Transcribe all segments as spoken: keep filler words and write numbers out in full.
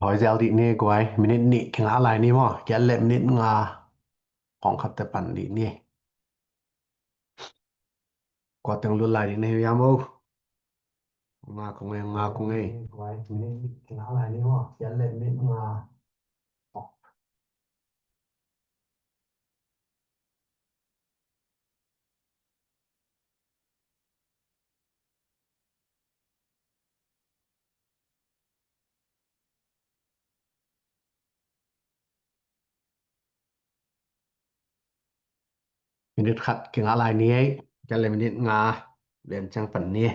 Hoi zel dih ni guai, minit nih kingah lai ni maw, kiat le minit nga khawng khat te pan dih ni. Kua teng lut lai dih ni hiam o. Nga kong ei, nga kong ei. Guai, minit nih kingah lai ni maw, kiat le minit nga. Minit khat kingah lai ni ei, kiat le minit nga lian ciang pan ni.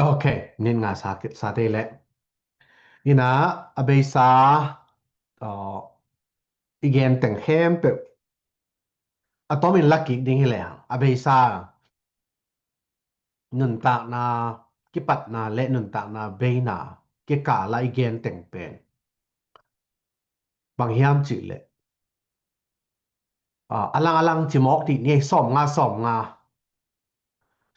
Ok, nin nga sa, sa te le. Ina, a beisa, uh, i gen teng khempeuh a tomin la kik ding hi lehang, a beisa nuntakna kipatna le nuntakna beina kikala i gen teng pen bang hiam cih leh, ah, a lang a lang ci mawk dih ni, sawmnga, sawmnga.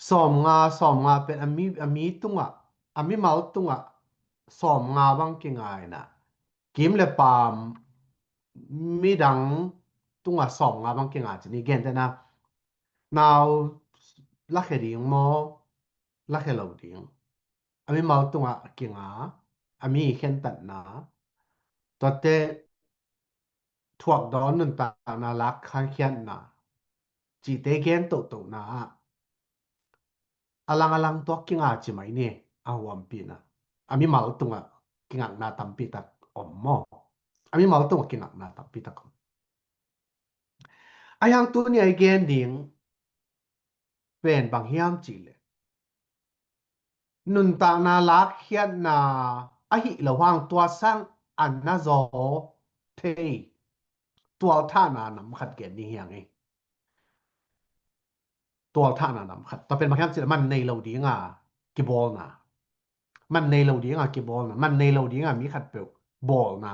Sawmnga, sawmnga pen a mi, a mi tungah, a mimal tungah sawmnga bang kingaina. Kim le paam midang tungah sawmnga bang kinga ci ni, gentehna, nau lakhia ding maw, lakhia lo ding. A mimal tungah kinga, a mi khentatna, tuate thuakdawn nuntakna lak khankhiatna cihte gen tohtohna ah a lang a lang tuak kinga ci mai ni, a huampina. A mimal tungah kingakna tampi tak om maw? A mimal tungah kingakna tampi tak om. A hiang tuni a i gen ding pen bang hiam cih leh, nuntakna lakkhiatna ahih lo hang tua sang a na zaw thei tualthahna nam khat gen ding hiang hi. Tualthahna nam khat. Tua pen bang hiam cih leh man nei lo dinga kibawlna. Man nei lo dinga kibawlna. Man nei lo dinga mi khatpeuh bawlna.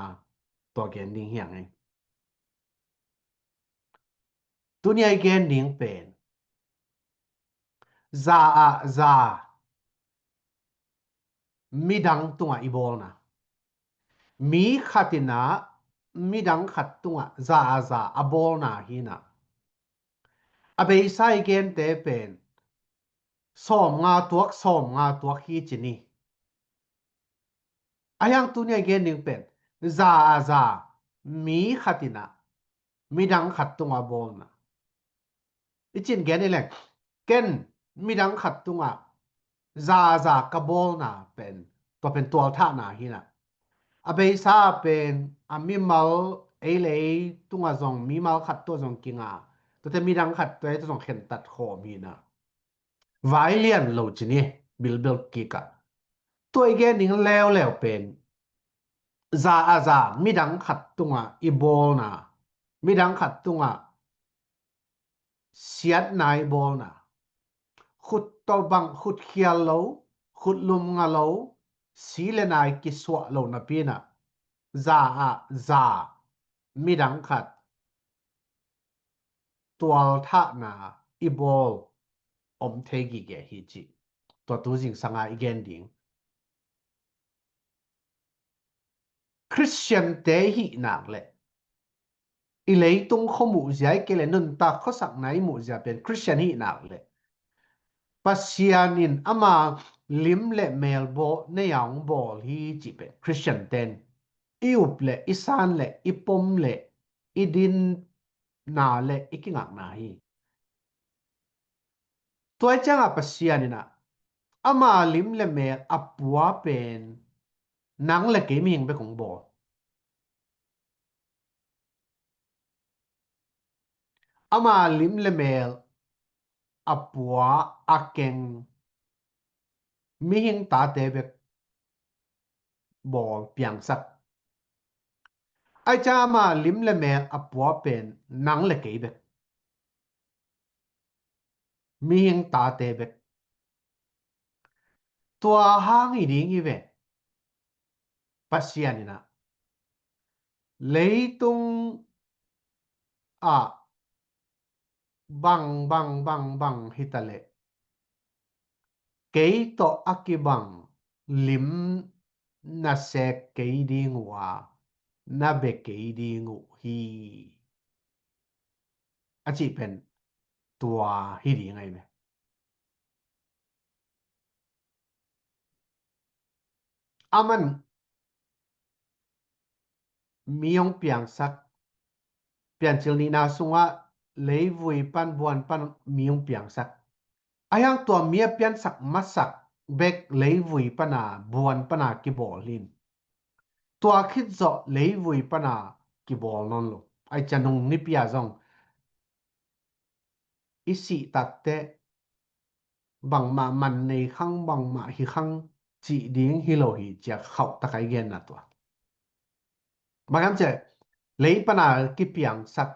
Tua gen ding hiang hi. Tuni a i gen ding pen za ah za midang tungah i bawlna. Mi khat in ah midang khat tungah za ah za a bawlna hi in ah, a beisa i gente pen sawmnga tuak, sawmnga tuak hi ci ni. A hiang tuni a i gen ding pen za ah za mi khat in ah midang khat tungah bawlna. I cih gen i leng, ken midang khat tungah za ah za ka bawlna pen, tua pen tualthahna hi in ah, a beisa pen a mimal, ei le ei tungah zong mimal khat tungah zong kinga, tuate midang khat tungah zong khentat khawm hi in ah, vai lian lo ci ni, bilbil kik ah. Tua i gen ding leuleu pen za ah za midang khat tungah i bawlna, midang khat tungah siatna i bawlna. Khut tawh bang, khut khial lo, khut lumnga lo, si le nai kisuah lo napi in ah, za ah za midang khat tualthahna i bawl om thei gige hi ci. Tua tu zingsanga i gen ding. Khristiante hih nak leh, i leitung khua muhzia, i kei le nuntak khuasakna i muhzia pen Khristian hih nak leh, Pasian in ama lim le mel bawl, nei a hong bawl hi cih pen Khristiante in i up le i san le i pom le i dinna le i kingakna hi. Tua ciangah Pasian in ah ama lim le mel a pua pen nang le kei mihing bek hong bawl. Ama lim le mel a pua a keng mihing tate bek bawl piangsak. Ai ca ama lim le mel a pua pen nang le kei bek. mihing tate bek. Tua hang hi ding hi ve. Pasian in ah leitung ah bang bang bang bang hi ta leh, kei tawh a kibang lim na sek kei ding uh a, na bia kei ding uh hi, a cih pen tua hi ding ahi ve. Aman mi hong piangsak, Piancil nihna sungah leivui pan buan pan mi hong piangsak. Ahi hang tua mi a piansak masak bek leivui pana buan pana kibawl hi in, tua khit zawh leivui pana kibawl nawn lo. Ahi ciang nung nipi ah zong i sih takteh bangmah man nei khang, bangmah hi khang cih ding hi lo hi, ci-a khauh takin i genna tua. Bang hiam cih leh lei pana kipiangsak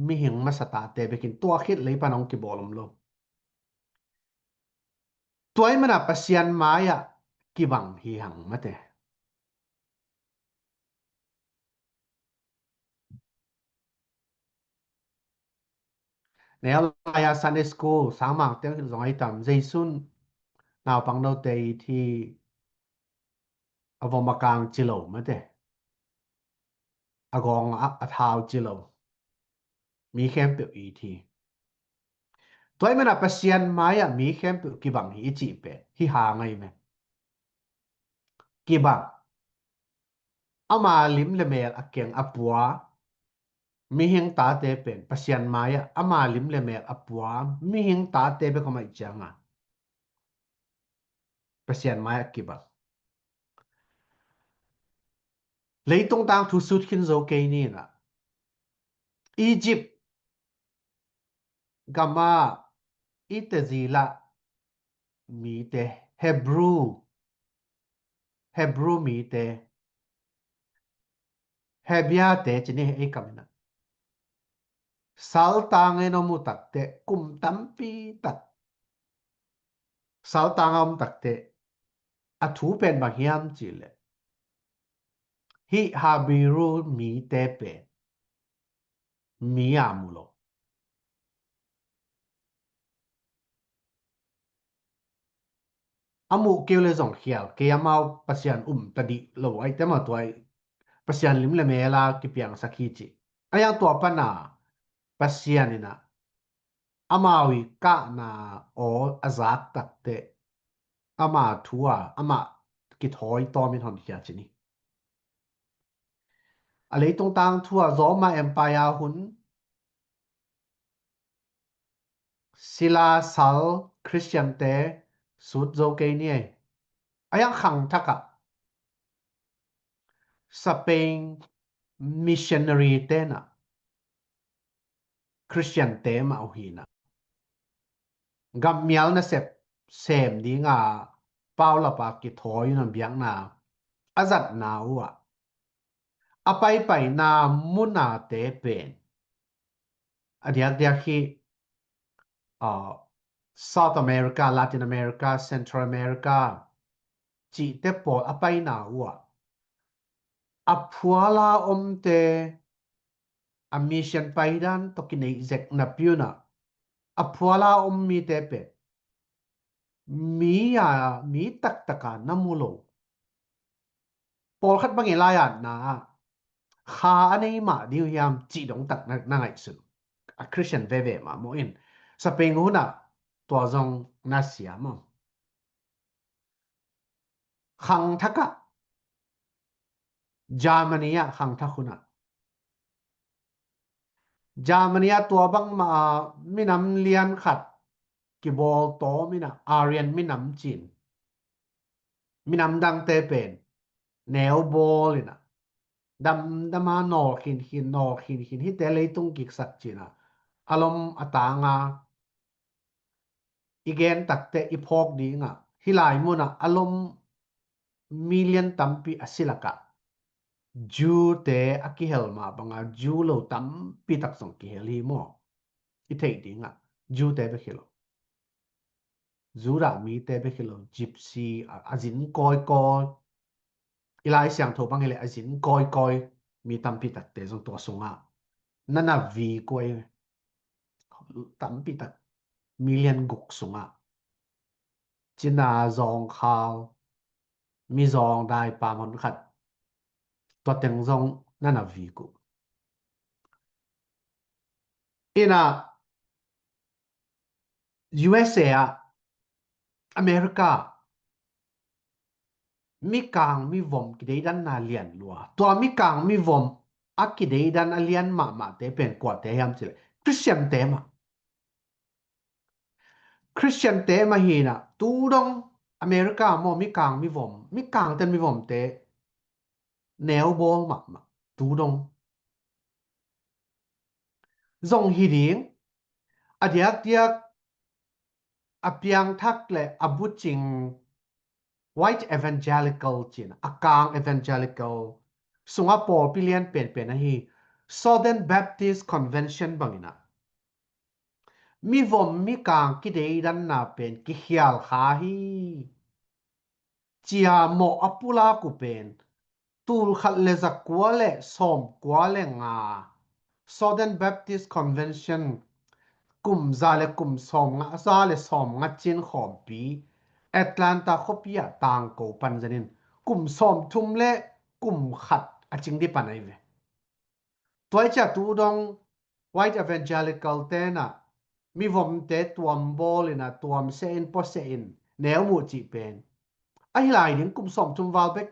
mihing masa tate bek in, tua khit lei pana hong kibawl om lo. Tua ahih manin Pasian mai-ah kibang hi hang mate. Neu lai-a Sunday school, sangmang teng hi zong ahi tam, Jesu'n naupang note it hi, a vom a kang ci lo mate. A gawng a, a thau ci lo. Mi khempeuh it hi. Tua ahih manin Pasian mai-ah mi khempeuh kibang hi i cih pen hi hang ahi ve. Kibang. Ama lim le mel a keng a pua mihing tate pen Pasian mai-ah ama lim le mel a pua mihing tate bek om ahih ciangin Pasian mai-ah kibang. Leitung tangthu sut khin zo kei ni in ah, Egypt gam ah i tezila mite, Hebrew, Hebrew mite, Hebia te ci ni ei kam in ah, saltang in om uh takteh, kum tampi tak saltang a om takteh, a thu pen bang hiam cih leh, hih Hebrew mite pen mi a mu lo. A muh kei uh leh zong khial kei, amau Pasian um ta dih lo ahih teh, amau tua Pasian lim le mel a kipiangsak hi ci. Ahi hang tua pana Pasian in ah amau i kahna aw a zak takteh, ama thu a amah kithawi tawm in honkhia ci ni. A leitung tangthu ah Roma Empire hun sila sal Christian te sut zo kei ni ei. Ahi hang khangthak ah Spain missionary te in ah Christian te mah uh hi in ah, gammial nasep sem dinga paulap a kithawi uh in ah, biakna a zatna uh ah, a paipaina mun a te pen a diakdiak hi, ah, South America, Latin America, Central America cihte pawl a paina uh ah, a phuala omte, a mission paidan tawh kineih zek napi un ah, a phuala om mite pen mi a, mi taktak a na mu lo. Pawlkhat bang i lai-atna ah kha a nei mah ding uh hiam cih dong tak na, na ngaihsun. A Christian veve mah maw in, Spain hun ah tua zong na siam aw. Khangthak ah, Germany ah khangthak hun ah, Germany ah tua bangmah a minam lian khat kibawl tawm in ah, Aryan minam ci-in, minam dangte pen neu bawl in ah, damdam a nawl khinkhin, nawl khinkhin, hihte leitung kiksak ci-in ah, a lom a tang a, i gen takteh i phawk ding ah, hih lai mun ah a lom million tampi a si lak ah Jew te a kihel mah bang a, Jew lo tampi tak zong kihel hi maw. I theih ding ah Jew te bek hi lo. Judah mite bek hi lo, Gypsy, a, a zin kawikawi, i Lai Siangtho bang hileh a zin kawikawi mi tampi takte zong tua sungah na na vik uh ahi. Tampi tak, million guk sungah Cina, zawngkhal, Mizawng, Daipam, honkhat, tua teng zong na na vik uh. Ina U S A ah, America, mikang mivom kideidanna lian lua. Tua mikang mivom a kideidan a lian mahmahte pen kuate hiam cileh, Christiante mah. Christiante mah hi na, tu dong America maw, mikang mivom, mikangten mivomte neubawl mahmah, tu dong. Zong hi ding, a diakdiak a piangthak le a bucing white evangelical cin, a kang evangelical sunga pawlpi lian penpen ahi Southern Baptist Convention bangin ah, mivom mikang kideidanna pen kikhial kha hi, cia mawh a pulak uh pen tul khat le za kua le sawm kua le nga, Southern Baptist Convention kum za le kum sawm nga, za le sawm nga cin khawmpi Atlanta khuapi ah tangko pan zanin kum sawm thum le kum khat a cing di pan ahi ve. Tua i cia tu dong white evangelical tena mivomte tuam bawlina, tuam sehin, pua sehin, neu muh cih pen ahi lai ding, kum sawm thum val bek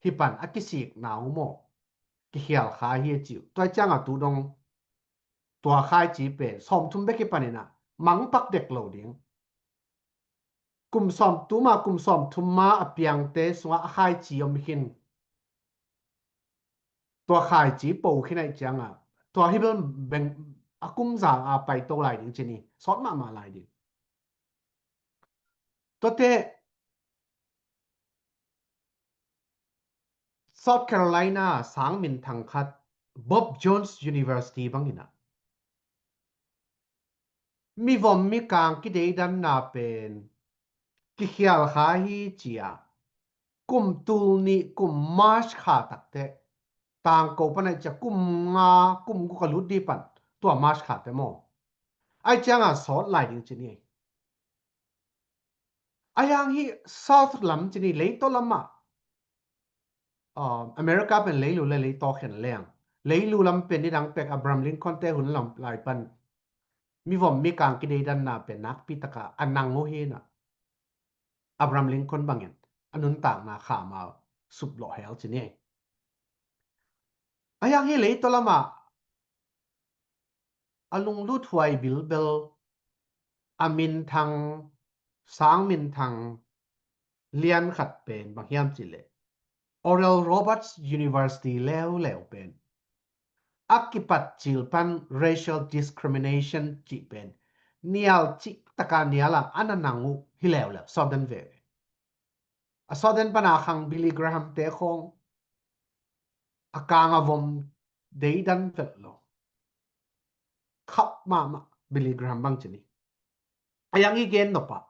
hi pan a kisikna uh maw, kikhial kha hi a ci uh. Tua i cianga tu dong tua khaici pen sawm thum bek hi panina mangpak dek lo ding. Kum sawm thum a, kum sawm thum ma a piangte sungah a khaici om khin. Tua khaici po khin ahi cianga tua hi bel beng a kum za a paito lai ding cini, sawt mahmah lai ding. Tuate South Carolina sang minthang khat, Bob Jones University bangina mivom mikang kideidanna pen kikhial kha hi cia kum tul nih kum March kha takte tangko pan ahi cia kum nga kum guk a lut di pan tua March khate maw, ahi cianga sawt lai ding cini. Ahi hang hi South lam cini, leitaw lamah, um, America pen leilu le leitaw khen leng, leilu lam pen nidang pek Abraham Lincoln te hun lam lai pan mivom mikang kideidanna pen nakpi taka a nang uh hina, Abraham Lincoln bangin a nuntakna kha ma suplawh hel cini. Ahi hang hi leitaw lamah a lunglut huai bilbel, a minthang, sang minthang lian khat pen bang hiam cileh Oral Roberts University leuleu pen a kipat cil pan racial discrimination cih pen nial cih taka niala a na nang uh hi leuleu, Southern veve. A Southern pana khang Billy Graham te khawng a kang a vom deidan vet lo. Khap mahmah Billy Graham bang cini. Ahi hang i gen nop ah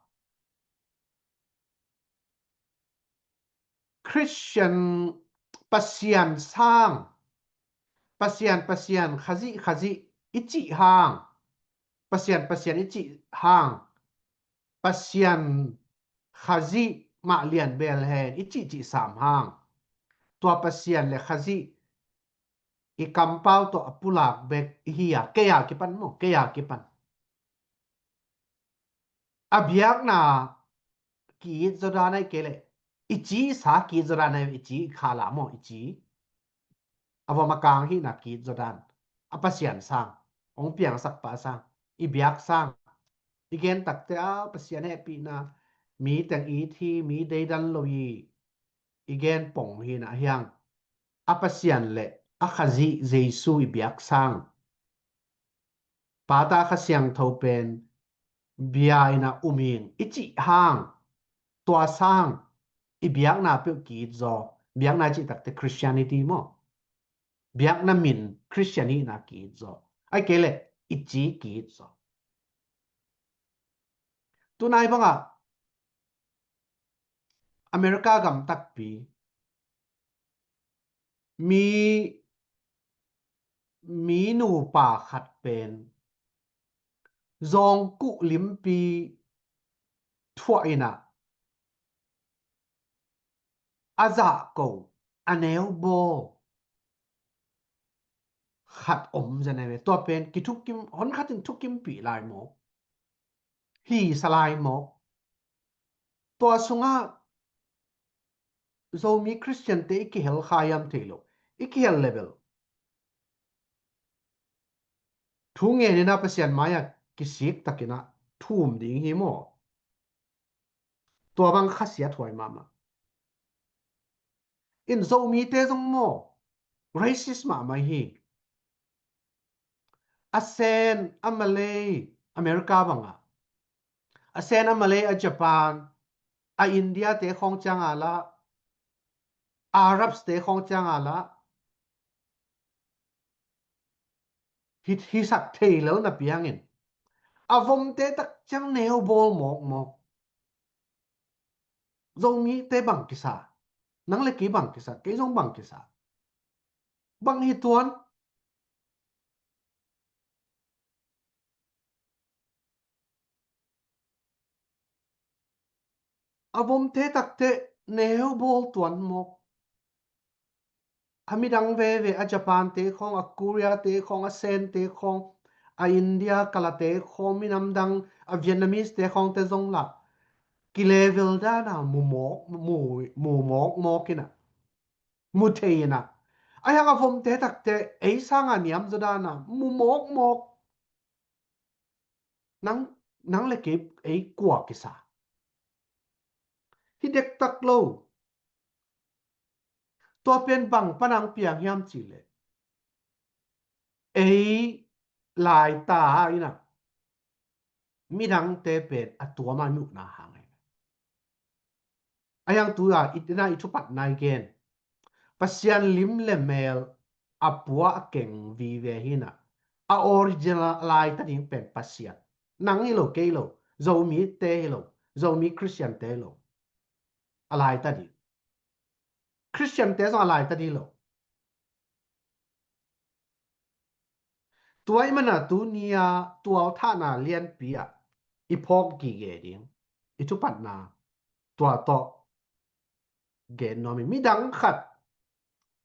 Christian, Pasian sang, Pasian, Pasian, Khazih, Khazih i cih hang, Pasian, Pasian i cih hang, Pasian Khazih mah lian bel hen i cihcih sam hang, tua Pasian le Khazih i kampau tawh a pulak bek i hi a, kei a kipan maw, kei a kipan. A biakna ki-it zaw dan ahi kei leh i ci sa ki-it zaw dan ahi, i ci khala maw, i ci a vom a kang hihna ki-it zaw dan, a Pasian sang, hong piangsak pa sang, i biak sang, i gen takte a Pasian hehpihna, mi teng it hi, mi deidan lo hi, i gen pong hina hiang, a Pasian le a Khazih Jesu i biak sang, Pata Kha Siangtho pen bia ina um ing i cih hang, tua sang i biakna peuh ki-it zaw, biakna i cih takte Christianity maw, biakna min Christian hihna ki-it zaw, ahi kei leh i ci ki-it zaw. Tunai bangah America gam takpi mi, mi nupa khat pen zawngkuh limpi thuah inah a zahko a neubawl khat om zia nei ve. Tua pen kithukim, hon khatin thukimpih lai maw? Hisa lai maw? Tua sungah Zomi Christian te i kihel kha hiam thei lo. I kihel level. Thu ngen inah Pasian mai-ah kisik takinah thum ding hi maw? Tua bang khasiat huai mahmah. In Zomite zong maw, racist mahmah hi. A Sen, a Malay, America bangah, a Sen, a Malay, a Japan, a India te khawng cianga lah, Arabs te khawng cianga lah hi, hisak thei lo na piangin a vomte tak ciang neubawl mawkmawk. Zomite bang kisa? Nang le kei bang kisa? Kei zong bang kisa? Bang hi tuan? A vomte takte neubawl tuan mawk. A midang veve, a Japan te khawng, a Korea te khawng, a Sen te khawng, a India kala te khawng, minam dang, a Vietnamese te khawng te zong lah kilevel dana mu mawk, mu, mu mawkmawk inah, mu thei inah. A hiang a vomte takte ei sanga niam zaw dana mu mawkmawk. Nang, nang le kei ei kua kisa? Hi dektak lo. Tua pen bang panang piang hiam cihleh, ei laita inah midangte pen a tuama i muhna hang ahi. A hiang tu-a i, i thupatna i gen, Pasian lim le mel a pua a keng vive hinah, a original a laita ding pen Pasian. Nang hi lo, kei lo, Zomite hi lo, Zomi Christian te hi lo. A laita ding. Christian te zong a laita ding lo. Tua i mana tuni-a tualthahna lianpi-ah i phawk gige ding i thupatna tua tawh gen nuam hi. Midang khat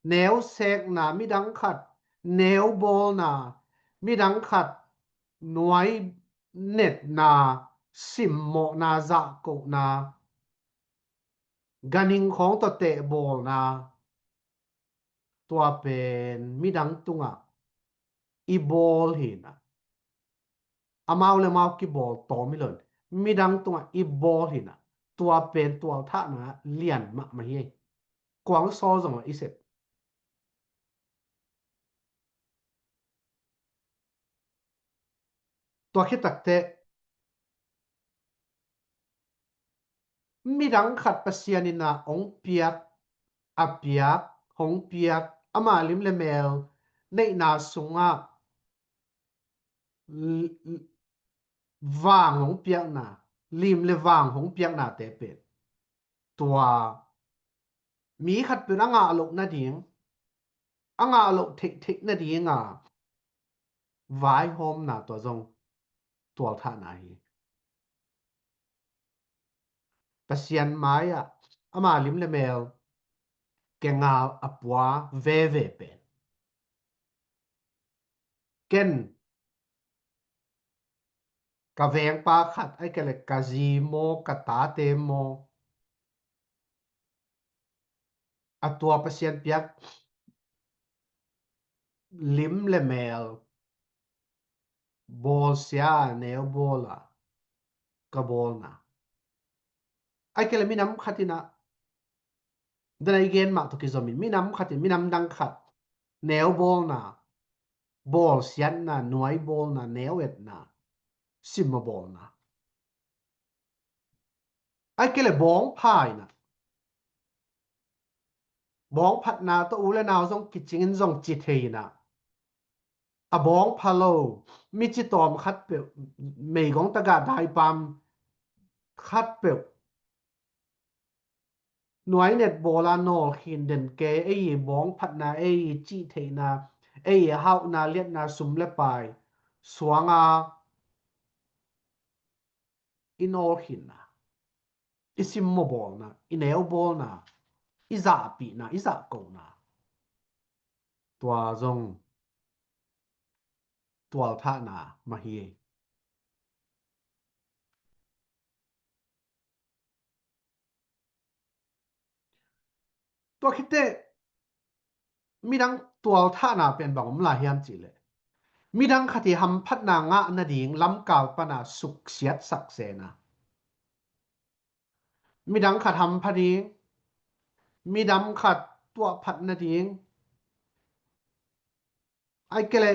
neusekna, midang khat neubawlna, midang khat nuai netna, simmawhna, zahkohna, ganhing khawng tawh tehbawlna, tua pen midang tungah i bawl hinah, amau le amau kibawl tawm hi lo in, midang tungah i bawl hinah, tua pen tualthahna lian mahmah hi. Kuang sawl zong ah i sep. Tua khit takteh midang khat Pasian in a hong piak, a piak, hong piak, ama lim le mel neihna sungah l-, l-, vang hong piakna, lim le vang hong piaknate pen tua mi khat pen a ngah loh nading, a ngah loh theihtheih nadinga vaihawmna tua zong tualthahna hi. Pasian mai-ah ama lim le mel kengal a pua veve pen ken ka vengpa khat, ahih kei leh ka zi maw, ka tate maw, a tua Pasian piak lim le mel bawlsia, neu bawla ka bawlna. Ahih kei leh minam khat in a, dan a i gen mah tawh kizomin, minam khat in minam dang khat neu bawlna, bawlsiatna, nuai bawlna, neu etna, simma bawlna. Ahih kei leh bawngpha in a, bawngphatna tawh u le nau zong kicingin zong ci thei in a, a bawngpha lo, mi ci tawm khat peuh, meigong tagah daipam khatpeuh nuai netball a nawl khin den kei, ei i bawng phatna, ei i cih theihna, ei i hauhna, liatna, sum le pai suanga i nawl khinna, i simmawh bawlna, i neu bawlna, i zahpihna, i zahkona, tua zong tualthahna mah hi. Tua khit teh midang tualthahna pen bang om lai hiam cih leh, midang khat i hamphatna ngah nading lamkal pana suksiatsak sena, midang khat hampha ding, midang khat tuahphat nading, ai kei le,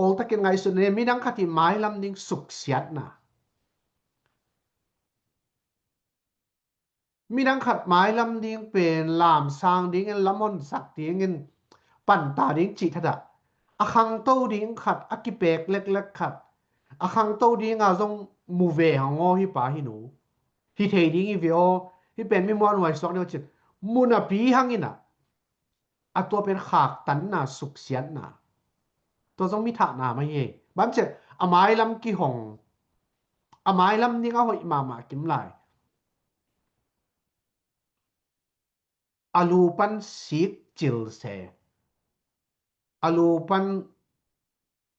ol takin ngaihsut nading, midang khat i mailam ding suksiatna. Midang khat mailam ding pen lamsang dingin, lamhonsak dingin, panta ding cih thatah, a khangto ding khat, a kipek leklek khat, a khangto dinga zong mu ve hang aw, hi pa hi nu, hi thei ding hi ve aw, hi pen mi muanhuai suak ding aw cin, mu napi hangin ah, a tua pen khaktanna, suksiatna. Tua zong mi thahna mah hi. Bang ci a, a mailam kihong, a mailam ding a hoih mahmah kim lai. A lu pan sikcil se, a lu pan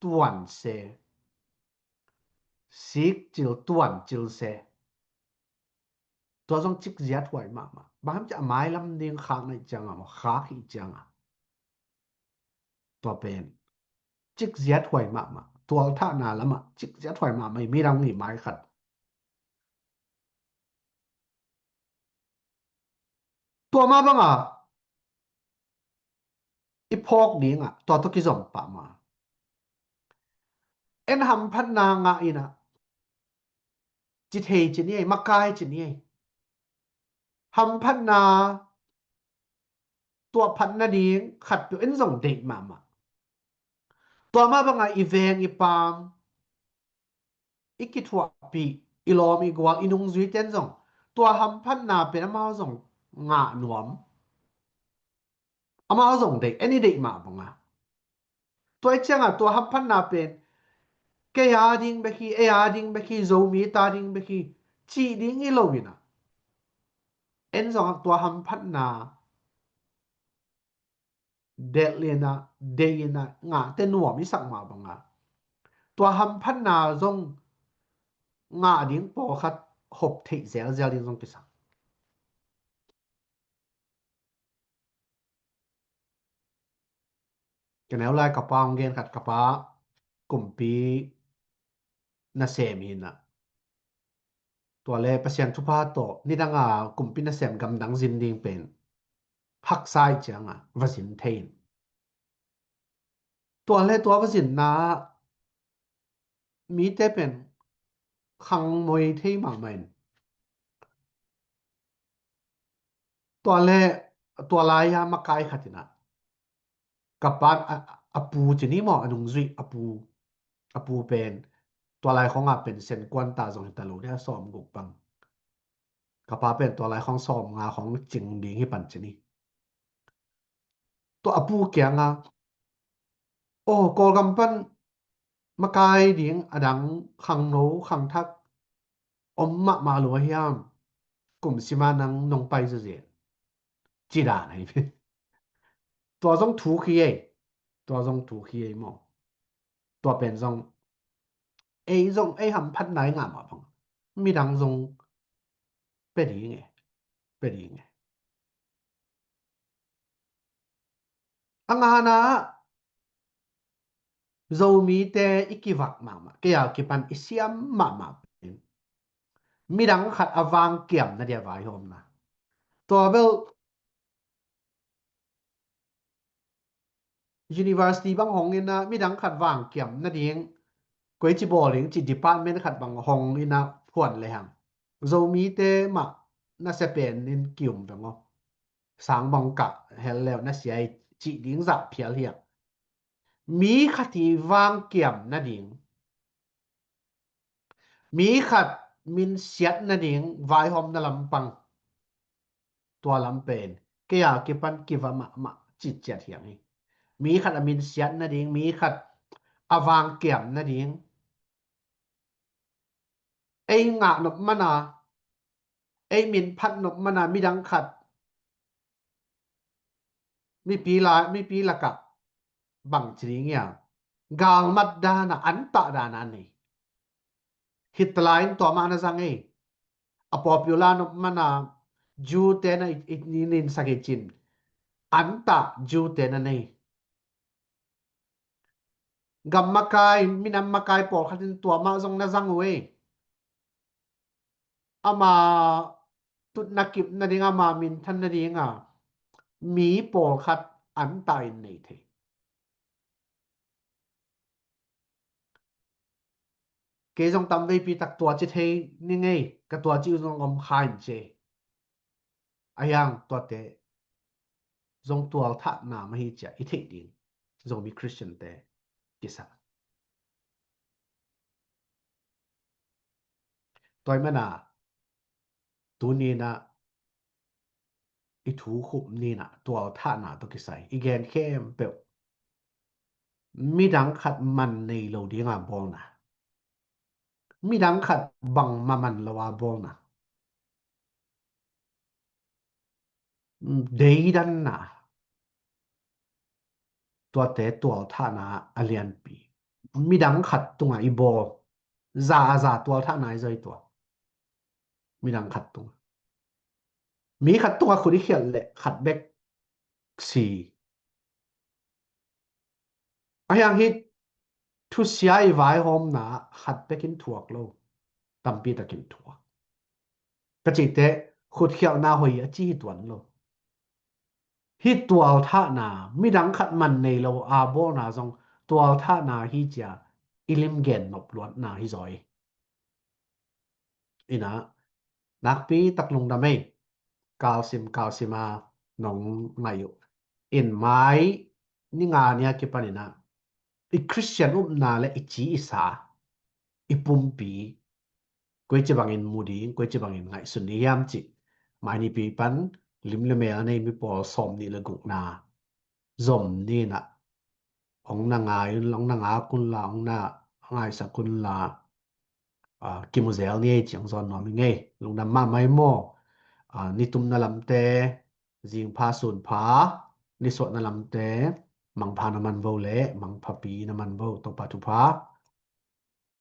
tuan se, sikcil tuancil se. Tua zong cikziat huai mahmah. Bang hang ci a, mailam ding khakna i cianga maw, khak i cianga, tua pen cikziat huai mahmah. Tualthahna lamah cikziat huai mahmah i midang i mai khat. Tua mah banga i phawk dingah tua tawh kizom pah ma. En hamphatna ngah inah, ci thei ci ni ei, makai ci ni ei. Hamphatna tuahphat nading khatpeuh en zong deih mahmah. Tua mah banga i veng i paam, i kithuahpih, i lawm i gual, i nungzuite in zong tua hamphatna pen amau zong ngah nuam. Amau zong deih, en i deih mah banga. Tua i cianga tua hamphatna pen kei a ding bek hi, ei a ding bek hi, Zomite a ding bek hi, cih ding hi lo inah, en zong tua hamphatna delh inah, deih inah, ngahte nuam i sak mah banga, tua hamphatna zong ngah ding pawlkhat hop theih zelzel ding zong kisak. Ka neu lai ka pa hong gen khat, ka pa kumpi nasem hi inah, tua le Pasian thupha tawh nidanga kumpi nasem gamdang zin ding pen haksa i cianga va zin thei in. Tua le tua va zinna mite pen khangmoi thei mahmah in. Tua le tua lai-a makai khat inah, ka pa a, a pu ci ni maw, a nungzuih a pu, a pu pen tua lai khawngah pen senkuanta zong hi ta lo dia, sawmguk bang. Ka pa pen tua lai khawng sawmnga khawng cing ding hi pan ci ni. Tua a pu kianga, aw, Kawlgam pan makai ding a dang khangno khangthak om mahmah lo a hiam, kum sima nang nong pai zazen, ci dan ahi. Tua zong thuk hi ei. Tua zong thuk hi ei maw. Tua pen zong ei zong ei hamphatna i ngah mah bang midang zong pia ding e, pia ding e. A ngana Zomite i kivak mahmah, kei a kipan i siam mahmah pen midang khat a vangkiam na dia vaihawmna. Tua bel university bang hong inah midang khat vangkiam nading, koici bawl ding ci department khat bang hong inah phuan lehang, Zomite mah nasia pen in kium veng aw. Sang bang kah hel leu nasia i cih ding zah phial hiam. Mi khat i vangkiam nading, mi khat min siat nading vaihawmna lampang, tua lam pen kei a kipan kiva mahmah citciat hiang hi. Mi khat a min siat nading, mi khat a vangkiam nading, ei ngah nop mana, ei min phat nop mana midang khat mipi la, mipi lakah bang ci ding hiam, galmat dana, antah dana a nei. Hitler in tua mah na zang ei. A popular nop mana Jew te na i, i, i ninsak hi cin, antah Jew te na nei. Gam makai, minam makai pawlkhat in tua mah zong na zang uh ei. Ama tutna kip nading, ama minthan nadinga mi pawlkhat antah in nei thei. Kei zong tamveipi tak tua ci thei ning ei, ka tua ci uh zong om kha in ci ei. A hiang tuate zong tualthahna mah hi ci a i theih ding Zomi Khristian te kisa. Tua ahih mana tuni in ah i thu khup ni in ah tualthahna tawh kisai i gen khempeuh midang khat man nei lo dinga bawlna, midang khat bangmah man lo a bawlna, deidanna, tuate tualthahna a lianpi. Midang khat tunga i bawl, za a za tualthahna i zawi tua. Midang khat tunga, mi khat tunga khut i khialh leh khat bek si. A hiang hi thusia i vaihawmna khat bekin thuak lo, tampi takin thuak. Ka cihte khutkhialhna hoih a ci hi tuan lo. Hi tualthahna, midang khat man nei lo a bawlna zong tualthahna hi cia i limgen nop luatna hi zaw hi. Ina, nakpi tak lungdam ei. Kalsim kalsima nong ngai uh. In mai ni nga nia kipan ina i Khristian upna le i ci i sa, i pumpi koici bangin mu ding, koici bangin ngaihsun ding hiam cih mai nipi pan lim le mel a nei mi pawl sawm nih le gukna zom ni ina hong na ngai un, hong na ngak un la, hong na ngaisak un la, kimu zel ni ei ciang zawn nuam i ngei. Lungdam mahmah ei maw. Nitumna lamte, zingpha sunpha, nisuahna lamte mangpha na man vo le mangphapi na man vo. Topa thupha